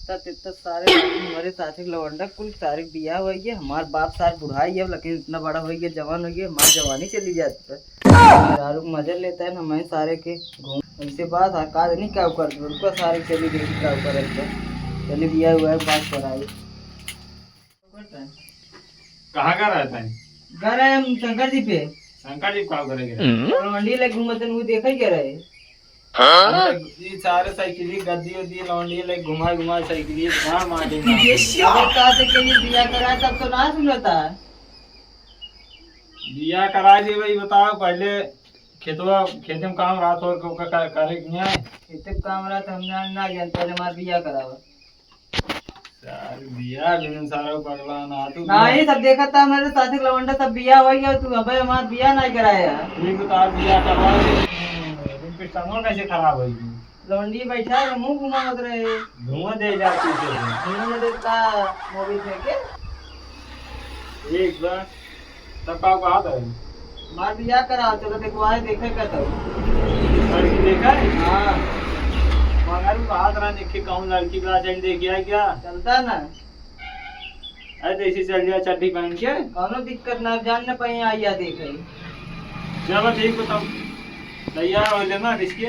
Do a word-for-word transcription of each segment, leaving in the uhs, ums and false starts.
तब इतना सारे हमारे साथी के लवंडा कुल सारे के बियाह होइ गया। हमार बाप सार बुढ़ाई है, लेकिन इतना बड़ा होइ गया, जवान होइ गया, हमार जवानी चली जाती है। मेहरारू के मजा लेता है ना, मैं सारे के घूम। ऐसे बात है, काज नहीं क्या कर दो, उनको सारे चली गई क्या कर दो। चली बियाह हुआ है, बात कराई। कहाँ का रहता है? घर है हम शंकर जी पे। शंकर जी का करे के? लौंडी ले घूमत हैं, वो देखे के रहे। हाँ? ई सारे साइकिल ही गद्दी उद्दी लौंडी ले घुमा घुमा साइकिल ही घुमा मार देंगे। ये अब का से के ये बिया करा तब तो ना सुनता। बिया करा दे भाई, बताओ पहले खेतवा, खेते में काम रहा तो और का, का, करे के नहीं आए? खेते में काम रहा तो हम ना, ना जानते, पहले हमार बिया करावा। सारे बिया बिना सारा पगला ना तू। नहीं, सब देखा था हमारे साथी लवंडा, सब बिया हो गया, तू अबे हमार बिया नहीं कराया। ठीक बता, बिया करवा दे। तुम पिस्टमो कैसे खराब हो गई? लौंडी बैठा है, मुंह घुमावत रहे। धुआं दे जाती से। धुआं में देता मोबिल फेंके। एक बार तब का बात है? मार बियाह करा, चलो देखवाए, देखे का तब। लड़की देखा है? हाँ। मगर वो बात रहा, देखे कहूँ लड़की बा, चल देखिया क्या? चलता ना। अरे तो ऐसे चल जाए चड्डी पहन के। कौनो दिक्कत ना, जान न पाई आइया देखे। चलो ठीक हो तब। तैयार हो लेना इसके।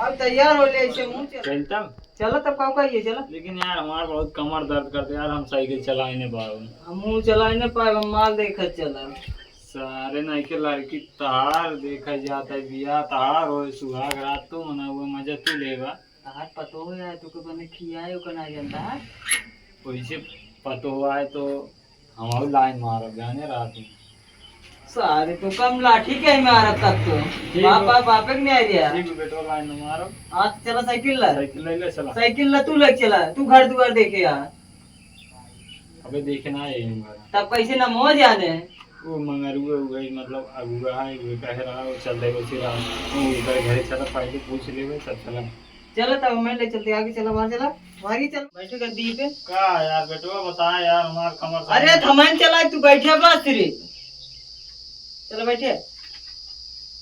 अब तैयार हो ले, ऐसे मुंह चल। चल तब। चलो तब का कहिए, चलो। लेकिन यार, हमार बहुत कमर दर्द करते यार, हम साइकिल चलाए नहीं पाए। हमहू चलाए नहीं पाए, हम माल देखत चला। सारे नहीं के लड़की तहार देखा जाता है, बियाह तहार हो, सुहाग रात तू मना, वो मजा तू लेबा। तहार पतो हो यार, तू के बने खियाए ओकर ना जानता है। वैसे पतो हुआ है तो हम लाइन मारब, जाने रात में। सारे तो कम लाठी के ही मारत तक तो। ठीक बाप, हो। बाप, बापे के नहीं आ गया। ठीक हो बेटवा, लाइन में मारो। हाँ, तो चला साइकिल ला। साइकिल ले ले, चला। साइकिल ला, तू ले चला, तू घर दुआर देखे आ। अबे देखे ना, यही हमारा। तब कैसे ना मोह जाने? वो मंगरुए हुए, मतलब, अगुआ है, वो कह रहा, वो चल रहे, उसी रात, वो उधर घरे चला, पहले पूछ लेवे, तब चला। चलो तब हमें ले चलते, आगे चलो, बाहर चला, बाहर ही चल, बैठे गद्दी पे। का यार बेटवा, बता यार, हमार कमर से अरे थमन चला, तू बैठे बस रे। चलो बैठे।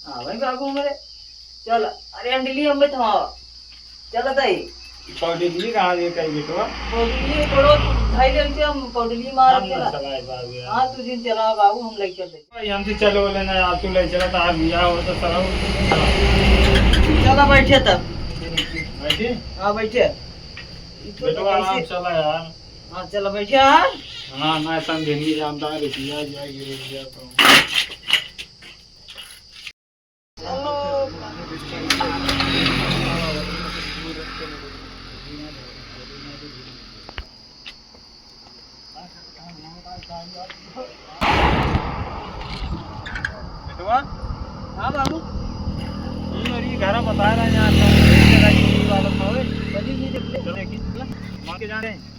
हाँ भाई बाबू हमारे, चल, अरे अंडली हम थमावा। चलो ताई। पौडली कहाँ ले कई बेटवा? पौडली थोड़ो भाई ले से हम पौडली मार हम ना चला। चलाए बाबू यार। हाँ, तू जिन चला बाबू, हम ले चलते। भाई, हमसे चलो लेना यार, तू ले चला, तार बिया हो तो सरऊ। चला बैठे तब। बैठे? हाँ, बैठे। ई तो बेटवा, आराम कैसे चला यार। हाँ, चला बैठे, हाँ। हाँ, ना समझे, नहीं जानता है, रुपया, रुपया, रुपया, तो। बेटवा? हाँ बाबू। ई और ई घरा बता रहा है यार, तो ये जगह की बात है, ओए। चलिए, ये देख ले। चलो, देखिए। मार के जा रहे हैं।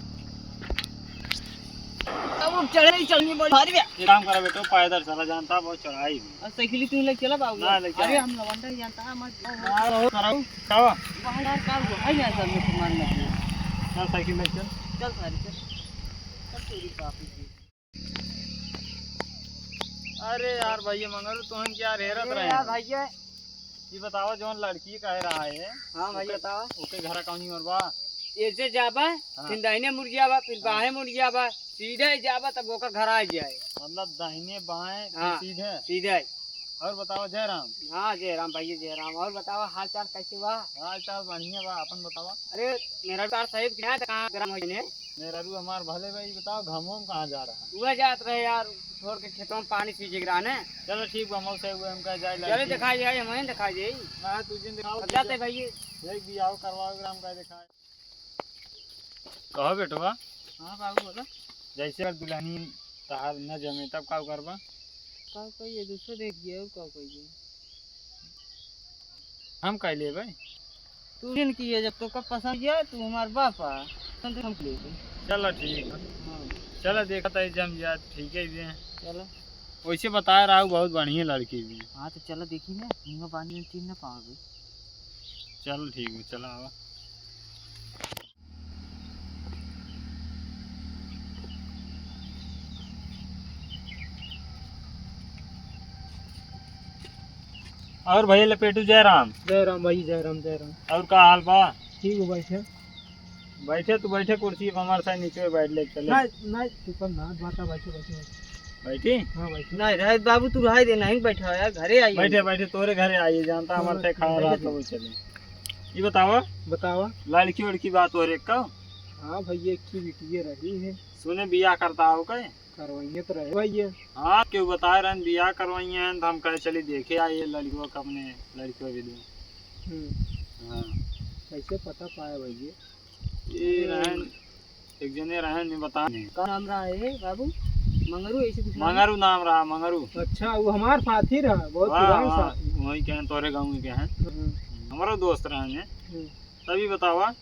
अब चढ़े ही चढ़नी बड़ी भारी बे। एक काम करा बेटो, पैदल चला जानता, बहुत चढ़ाई भी। और साइकिल तू ले चला बाबू। ना, ले चला। अरे हम लवंडा ही जानता है, मत। हाँ, बहुत चढ़ाऊ। चलो। बाहर यार, का हुआ? है यार, सब मुसलमान में। चल, साइकिल ले चल। चल सारी, चल। चल तेरी बाप की। अरे यार भैया मंगरू, तुहन क्या हेरत अरे रहे यार हैं? भैया। ये बतावा, जौन लड़की कह रहा है, हाँ भाई, ओके, बतावा। ओके घरा कौनी ओर बा? ऐसे जाबा, हाँ। फिर दाहिने मुड़ जाबा, फिर हाँ। बाहें मुड़ जाबा, सीधे जाबा, तब ओकर घर आ जाए। मतलब दाहिने बाएं, फिर हाँ, सीधे? सीधे। और बतावा जय राम। हाँ, जय राम भैया, जय राम। और बतावा, हाल चाल कैसे बा? हाल चाल बढ़िया बा, अपन बतावा। अरे, मेरा तार साहब क्या कहाँ गरम हो जाने? मेहरारू हमार भले भाई, बताओ, घमो में कहाँ जा रहा है? हुआ जात रहे यार, छोड़ के खेतों में पानी पीजे के रहने। चलो ठीक बा, मौसे हुए हमका जाए चलो लड़की। दिखाई जाए, हमें दिखाई जाए। हाँ, तू जिन दिखाओ, अब जाते भैया। देख भी आओ, करवाओ ग्राम का दिखाए। कहो बेटवा। हाँ बाबू, बोला। जैसे अगर दुल्हनी तहार न जमे, तब का करबा? का कहिए, दूसरो देख गया, और का कहिए? हम कह लेबै। तू जिन किए, जब तोका पसंद किया, तू हमार बाप आ, पसंद हम लेबै। चलो ठीक है। हाँ। चलो देखा था जम जात, ठीक है भी है। चलो। वैसे बताए रहा हूँ, बहुत बढ़िया लड़की भी है। हाँ तो चलो देखी ना, मुँह बांधी में चीन ना पाओगे। चलो ठीक है, चलो आओ। और भैया लपेटू जय राम। जय राम भाई, जय राम, जय राम। और का हाल बा? ठीक हो भाई साहब। बैठे, तू बैठे कुर्सी पर, हमारे साथ नीचे बैठ ले, चले। नहीं, नहीं, तू कम ना, बात, बैठे, बैठे, बैठे। बैठी? हाँ, बैठे। नहीं, रहे बाबू, तू रहे दे, नहीं बैठा यार, घरे आइए। बैठे, बैठे, तोरे घरे आइए, जानता हाँ, हमारे साथ खड़ा बैठे रहा दे। तो वो चले। ये बतावा। बतावा। लड़की वड़की बात हो रे का? हाँ भैया, एक की बिटिया रही है। सुने बियाह करता हो के? करवाइए तो रहे भैया। हाँ, क्यों बताए रहन बियाह करवाइए हैं, तो हम कहे चली देखे आइए लड़कियों का, अपने लड़कियों भी दूँ। हम्म। हाँ। कैसे पता पाए भैया? ये रहन, एक जने रहन, नहीं बता नहीं। का नाम रहा है बाबू? मंगरू, ऐसे कुछ नाम? मंगरू नाम रहा, मंगरू। अच्छा, वो हमार साथी रहा, बहुत वाह, पुरान वाह, साथी। वही कहें, तोरे गाँव में के हैं। हम्म। हमारा दोस्त रहन है। हम्म। तभी बतावा।